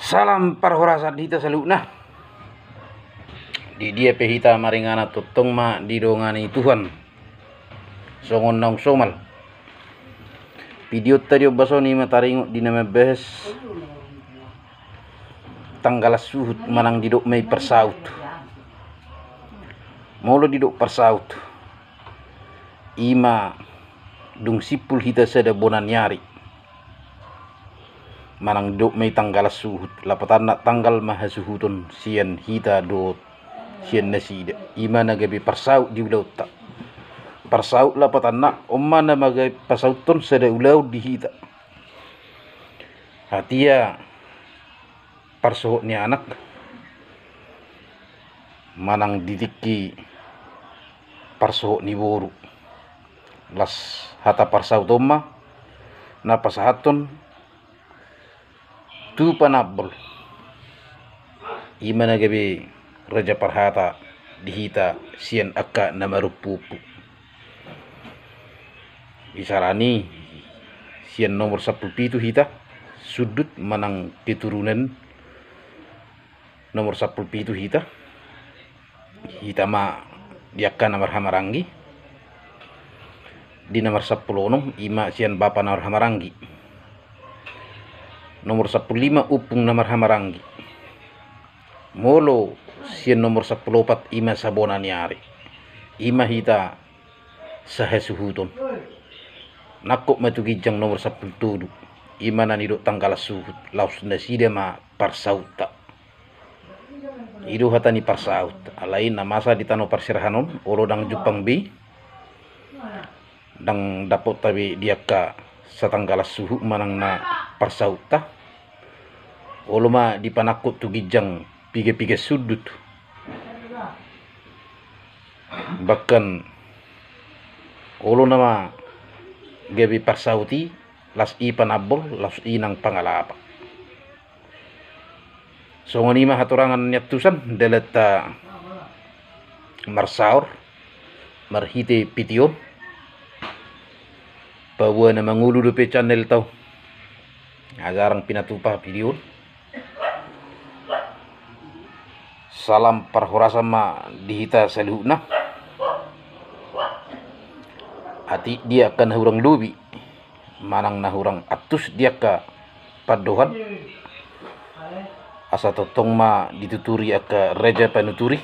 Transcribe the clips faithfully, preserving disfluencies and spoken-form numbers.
Salam parhorasan di hita saluhutna. Di dia pe hita maringanan, tongtong ma didongani Tuhan. Songon naung somal, videonta di ombas on i ma taringot di na mambahen tanggalan suhut manang didok ma i parsaut. Molo didok parsaut, i ma dung simpul hita sada bona ni ari, manang didok ma i tanggalan suhut, lapatanna tanggal ma hasuhuton sian hita dohot sian nasida. I ma na gabe parsaut di ulaonta. Parsaut lapatanna on ma na gabe pasauthon sada ulaon di hita. Atia parsohot ni anak, manang di tingki parsohot ni boru. Las hata parsaut on ma na pasahathon tu panambol. I ma na gabe raja parhata di hita sian angka na marompuompu. Isarani sian nomor sampulu pitu hita, sundut manang keturunan nomor sampulu pitu hita. Hita ma di angka na marhahamaranggi. Di nomor sampulu onom, i ma sian bapa na marhahamaranggi. Nomor sampulu lima, ompung na marhahamaranggi. Molo sian nomor sampulu opat, i ma sabona ni ari. I ma hita sahasuhuton. Nangkok ma tu ginjang nomor sampulu tolu. I ma na nidok tanggalan suhut, laos nasida ma parsautta. I do hata ni parsaut. Alai na masa di tano parserahan on, olo ndang jumpang be, ndang dapotta be di angka satanggalan suhut manang na parsautta. Olo ma dipanangkok tu ginjang piga-piga sundut. Bahkan olo nama gabe parsaut i, las i panambol, las i nang pangalapa. Songon i ma hatorangan ni antusan dalanta marsaor marhite video on. Paboa na mangolu dope channel tau, nga jarang pinatupa video on. Salam parhorasan ma di hita saluhutna. Atik di angka na hurang lobi manang na hurang antus di angka pandohan, asa tongtong ma dituturi angka raja panuturi.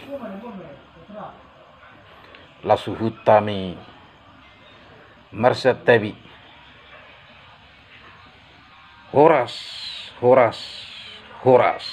Las suhut hami marsantabi. Horas, horas, horas.